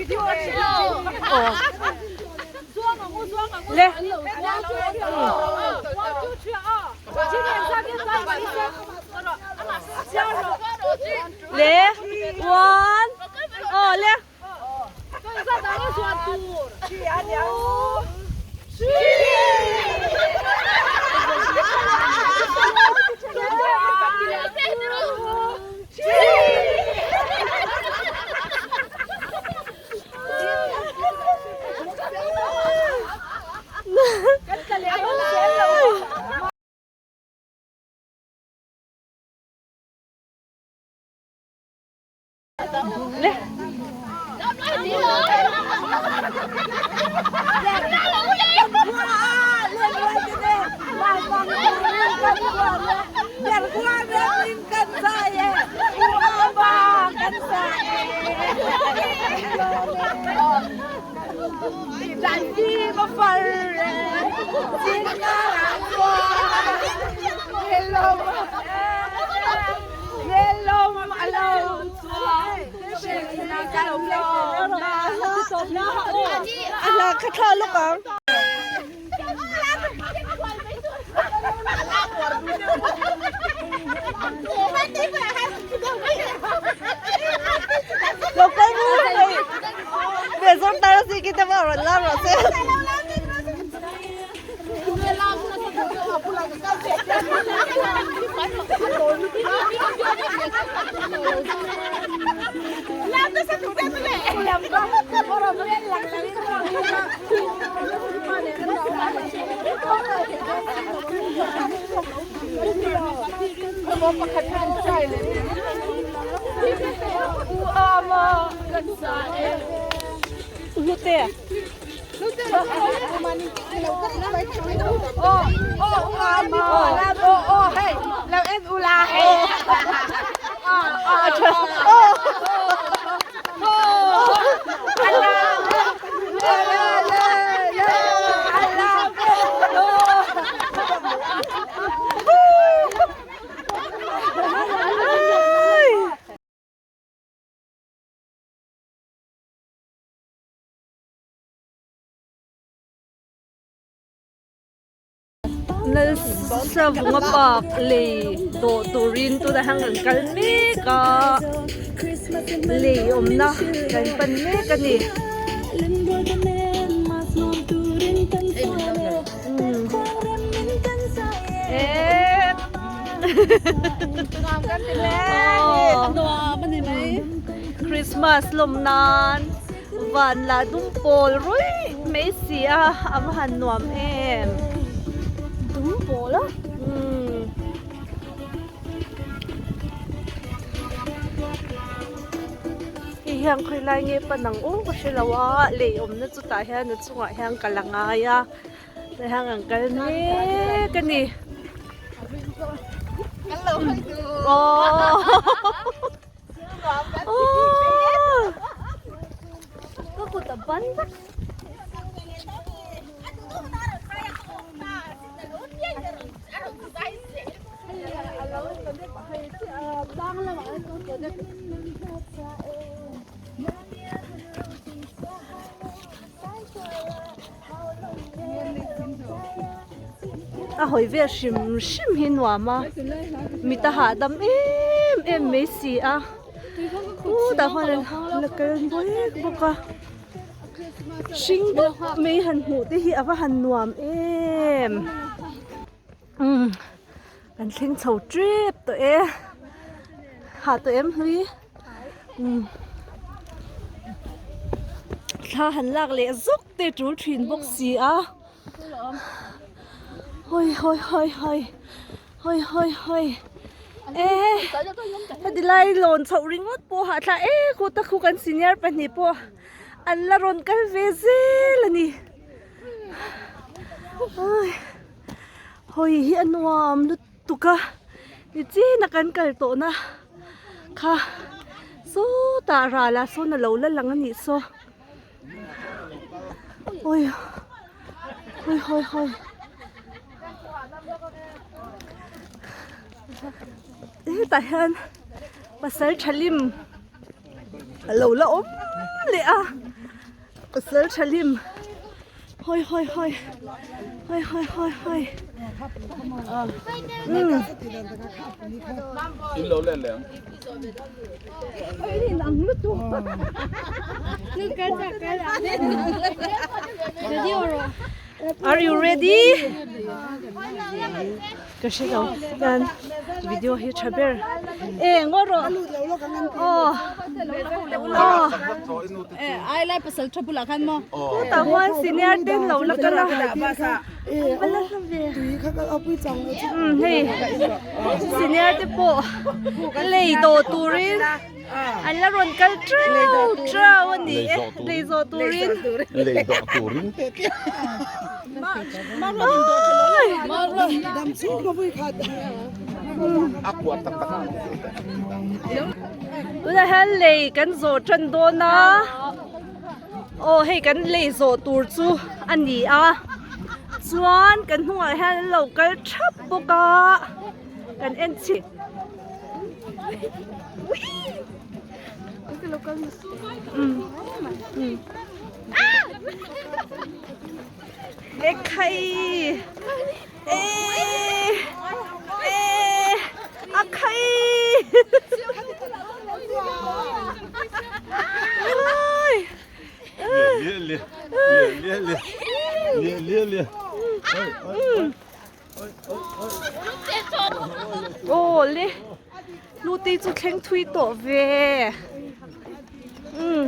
Aw. Le. Le. One. Aw le. Le. A hla kha thla lawk ang. Lo kal ru mai. Ve zor tar si ki te ma ron lam ro se. Hlute. Lalsavunga park lei dawh turin tunah hian kan kal mek a lei awmna kan pan mek a ni. Christmas lawm nan van lah dum pawl ruih mai si a a va han nuam em dum pawl a umm hei hian khawi lai nge pan ang aw ka hre lo a lei awmna chutah hian a chungah hian ka la ngai a. Tah hian kan kal mek a ni. Ka kut a ban vek. A hawi vel hrim hrim hi nuam a mit a hahdam em em mai si a khutah khuan la kal bawk bawk a hring deuh mai han hmuh te hi a va han nuam em umm kan thleng chho tep tawh e hah tawh em hlui. Thla han lak leh zuk te tul thin bawk si a hawi hawi hawi hawi hawi hawi hawi e heti lai lawn chhoh ringawt pawh hah thla e khuta khu kan senior pahnih pawh an la rawn kal ve zel a ni hawi hi a nuam lutuk a nichin a kan kal tawh na. Kha sawtah ral ah sawn a lo la lang a nih saw awi hawi hawi hawi hetah hian pasal tha lim a lo la awm leh a. Pasal tha hlim hawi hawi hawi hawi hawi hawi hawi Are you ready? Ka hre lo chuan video hi tha ber e ngaw rawh aw aw chutah khuan senior ten lo la kal a an va la hla ve umm hei senior te pawh lei dawh turin an la rawn kal trau trau a ni e lei zawh turin lei dawh turin Tunah hian lei kan zawh tan dawn a aw hei kan lei zawh tur chu a ni a chuan kan hnungah hian an lo kal thap bawk a kan en chhin Ekhai e e akhai lie lie lie lie lie lie Aw le Lutei chu thleng thui tawh ve umm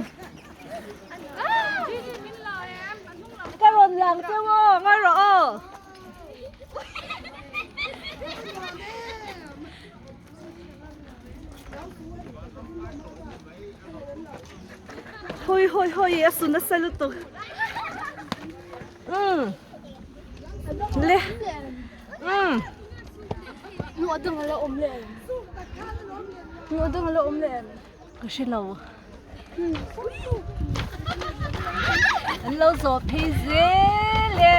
ka rawn lang cheu aw ngai rawh aw. Hawi hawi hawi a su nasa lutuk umm le umm Nuah dang ala awm leh em? Nuah dang ala awm leh em? Ka hre lo. An lo zawh phei zel e.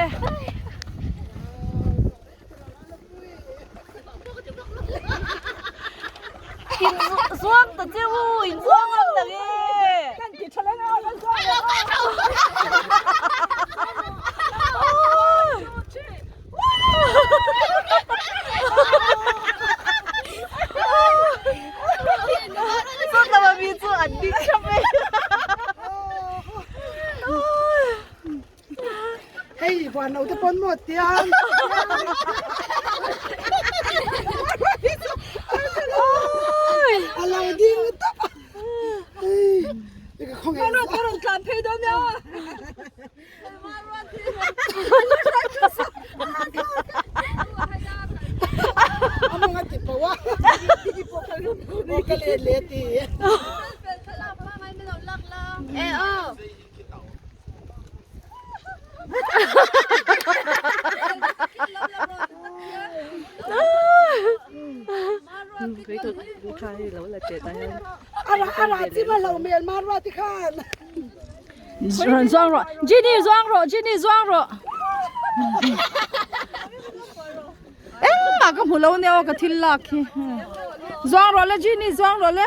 In zuang ta che u, in zuang ang tak e. Kan ti tha leh a, kan zuang leh a. Saw tlama mi chu an ding thap e. Hei huan lo te pawn maw tiang. A lo ding tawp a. Ka rawn tlan phei dawn nia. Amanga ti pawa. O ka le le ti. Ara ara chi ma lo mel ma ruwa ti khan. Rawn zuang rawh Jenny zuang rawh Jenny zuang rawh engmah ka hmu lo nia aw ka thil lak hi zuang rawh le Jenny zuang rawh le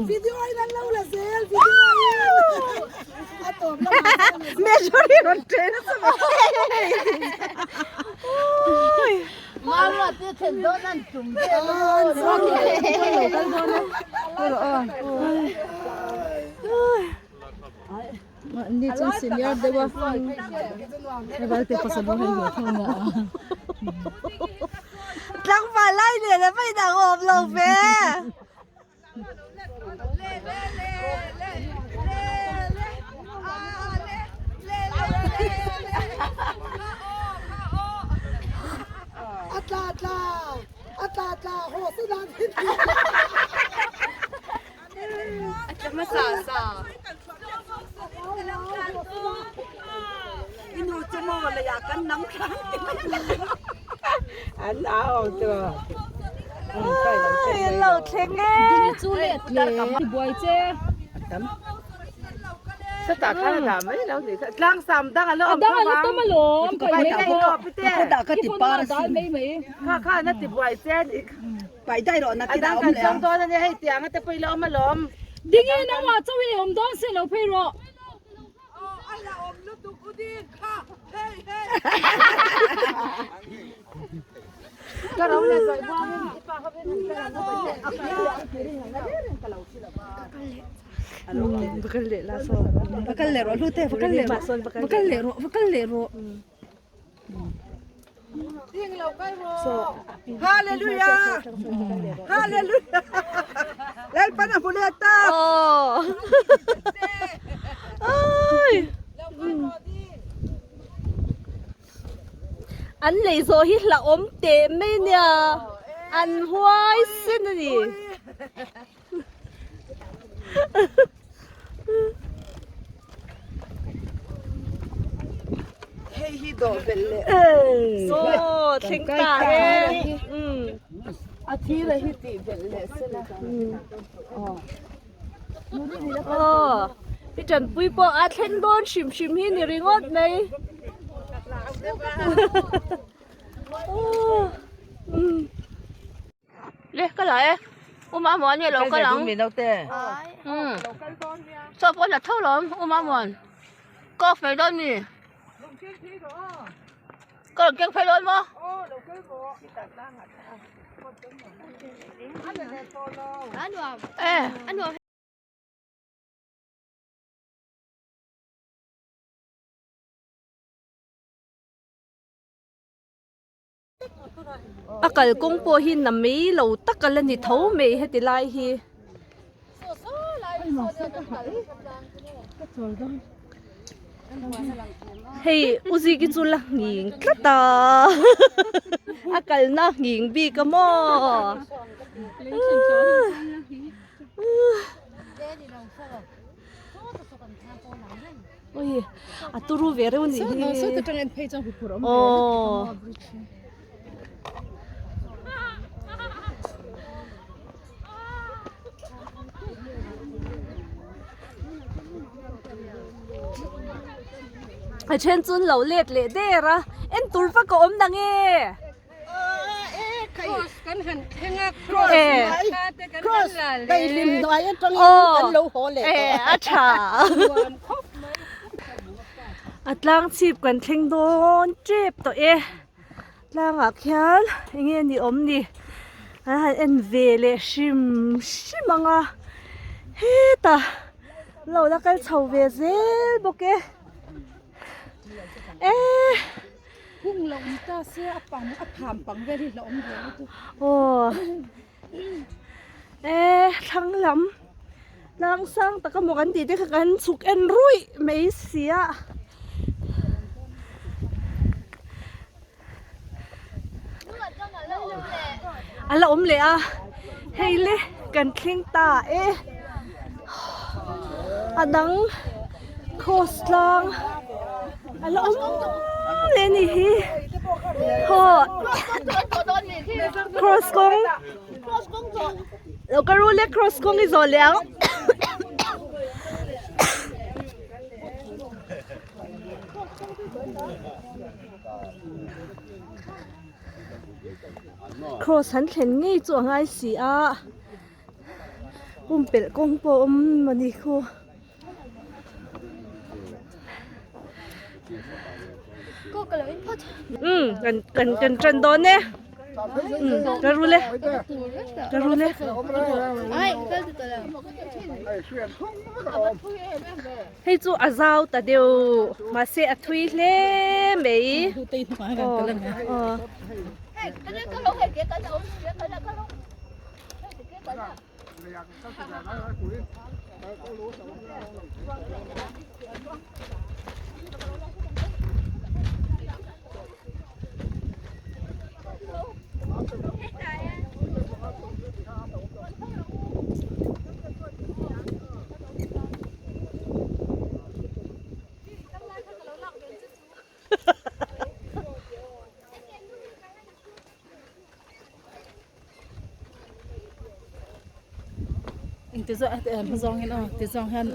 Video in an lo la zel video in a tawp lamah Major hi rawn ṭe nasa mai. Ni chu senior deuh a Valte pasal hei ve thung a. Tlangval lai nen a va inang awm lo ve. A tla tla a tla tla haw se dan hi. A tla hmasa sa. Inu chu maw leiah kan nam thlang ti mai. An au chu. Ai lo thleng e. Ding chu le tle buai che. Sata khan a dah mai lo ni kha. Tlang sam dang a lo awm Dang a lo tam alawm. Ka pai dai rawh pite. Ka ti par dal mai mai. Kha kha na ti buai che ni. Pai dai rawh na A dang kan zawng dawn a nia hei tiang a te pawh i la awm alawm. Ding in nangmah chauhin i awm dawn se lo phei rawh. Va kal leh la saw. Va kal leh rawh hlute va kal leh rawh va kal leh rawh va kal leh rawh. Hallelujah Hallelujah Lalpan a hmu let ta. Ai. An lei zawh hi hlauhawm teh mai nia an huai sen a ni. Hei hi dawh belh leh. Aw thleng ta e. A thil a hi tih belh leh sela. Aw i tanpui pawh a thleng dawn hrim hrim hi ni ringawt mai. Le ka la e u Mamuan hi a lo kal ang umm chaw pawh la tho lawm u Mamuan ka off mai dawn mi ka rawn keng phei dawn maw e. A kalkawng pawh hi na mai lo tak a la ni tho mai heti lai hi. Hei u ziki chu la nghing tlat a a kalna nghing bik a maw. Ui a turu ve reuh anih hi. Aw. A then chu an lo let leh der a en tur vak a awm na nge. A tlang chhip kan thleng dawn tep tawh e tlangah khian eng nge ni awm ni an han en ve leh hrim hrim ang a hetah lo la kal chho ve zel bawk e eh. Hung lo ni ta se a pang a pham pang vel hi hlauhawm ve lutuk. Aw e thlang lam tlang sang tak emaw kan tih te kha kan chhuk en ruih mai sia. A la awm leh a hei le kan thleng ta e a dang cross tlang a la awm leh a nih hi haw cross kawng lo ka ru le cross kawng i zawh leh ang. Cross han thlen ngei chu a ngai si a pumpelh kawng pawh a awm a ni khu. Umm kan kan tan dawn e umm ka rul e ka rul e. Hei chu a zau ta deuh mahse a thui hle mai aw Eng ti zawng eh hma zawng in aw ti zawng hian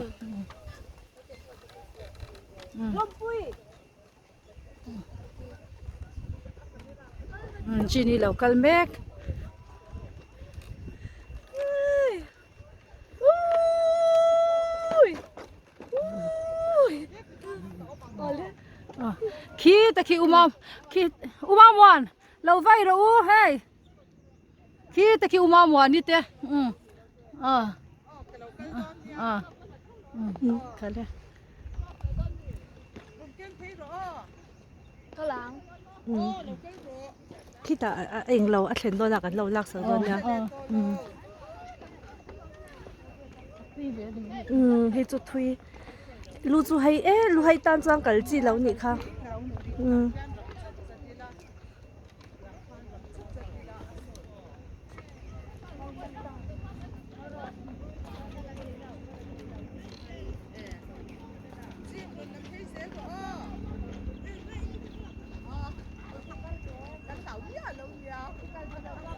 Chini lo kal mek. Khi te khi uma khi uma muan lo vai rawh u hei khi te khi uma muan ni te um a a um kal e. Khitah a englo a thlen dawn a kan lo lak sak dawn nia umm hei chu thui lu chu hei e lu hei tan chuan kal chi lo nih kha umm.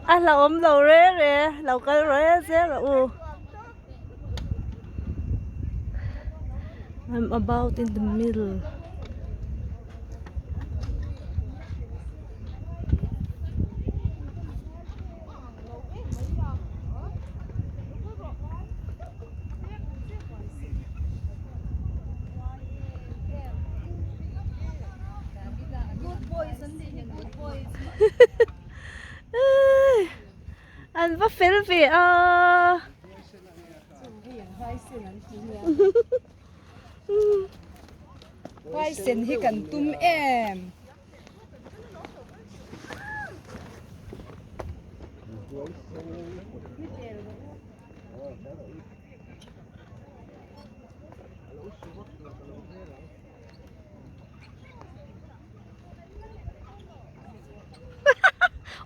A hlauhawm lo re re lo kal re zel rawh u I'm about in the middle. An va fel ve a. Huaisen hi kan tum em.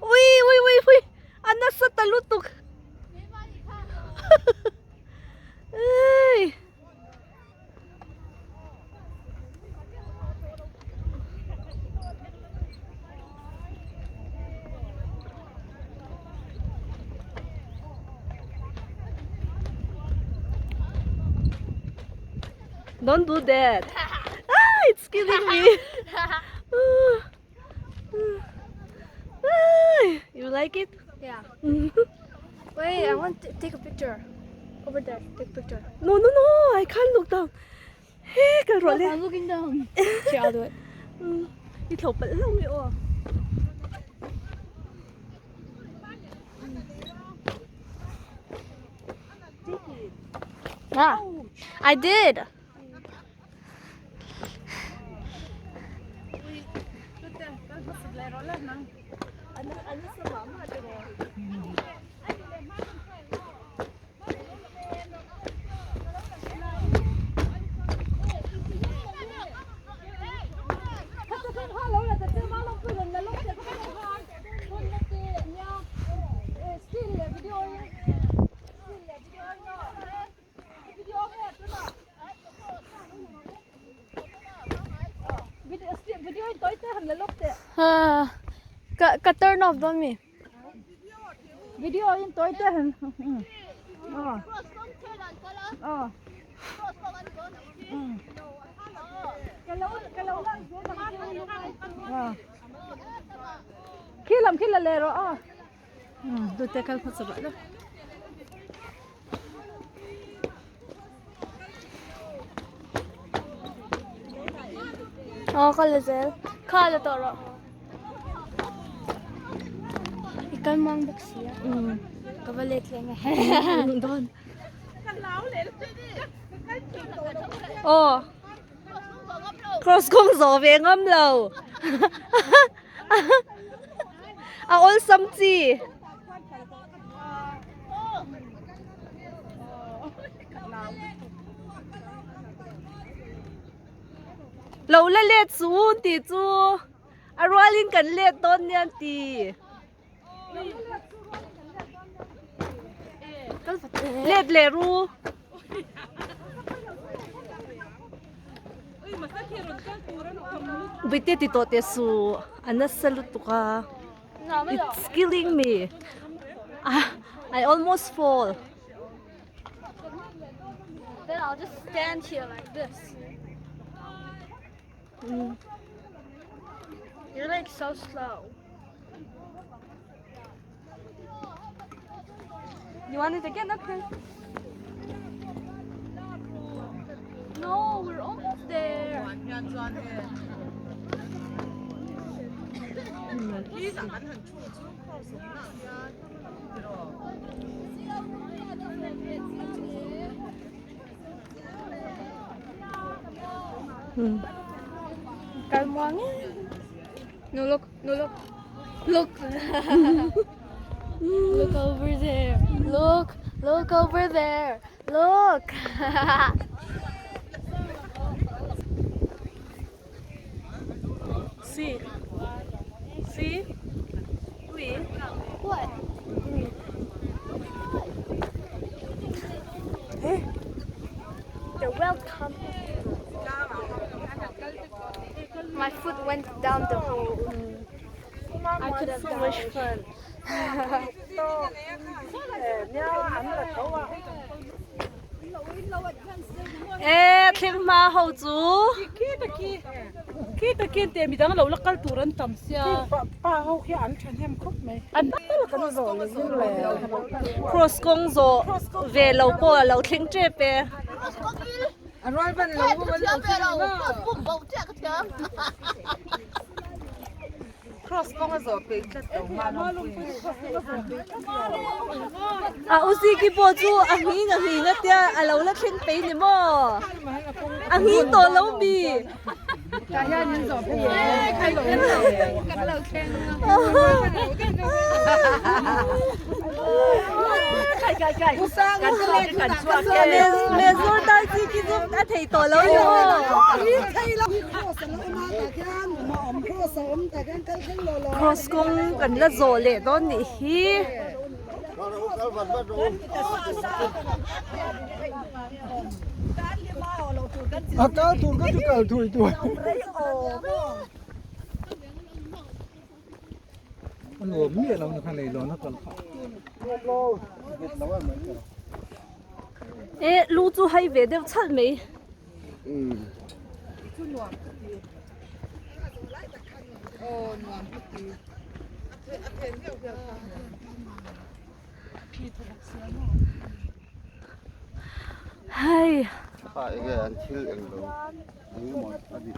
Ui ui ui ui a nasa ta lutuk. Ei. Don't do that. Ah, it's killing me. You like it? Yeah. Wait, I want to take a picture. Over there, take a picture. No, no, no, I can't look down. Hey, ka rawh le. I'm looking down. Okay, I'll do it. I thlo palh lo mi aw. Yeah. I did. Ka turn off dawn mi. Video in toi te han. Ờ. Ờ. Khi làm khi là lè rồi. Ờ. Tôi te kal phasa ba la. Aw ka la zel. Kha la tawh rawh. I kal mang bawk si a. Ka va let leh nge. Dawn. Aw. Cross kawng zawh ve ngam lo. A awlsam chi. Lo la let su un tih chu a rualin kan let dawn nia an ti. Let leh ru. Bite ti tawh teh su a nasa lutuk a. It's killing me. I almost fall. Then I'll just stand here like this. Mm. You're like so slow. You want it again? Okay. No, we're almost there. Kal muang e. No look, no look. Look. Look over there. Look, look over there. Look. See. See. We. What? You're welcome. My foot went down the hole. I could have So much fun. E thleng hma ho chu. Khi ta khi khi ta khi te midang lo la kal tur an tam sia. Pa ho khi an thahnem khawp mai. An Kan zawh leh zir le. Cross kawng zawh ve lo pawh a lo thleng tep e. A rual ban lo an lo thleng a. Cross kawng a zawh peih tlat lo Malawmpuii A u Ziki pawh chu a nghing a nghing a tia a lo la thleng peih ni maw? A nghing tawh lo mi? Tah hian min zawh phei e. Kan lo thleng. Mezur tai Ziki chu a thei tawh lo ni maw? Cross kawng kan la zawh leh dawn nih hi. A kal tur ka chu kal thui tur. A nuam miah lo na kha leilawn a kal phah. E lu chu hai ve deuh chhalh mai. Hei. Kha enge an thil eng lo eng emaw a ni.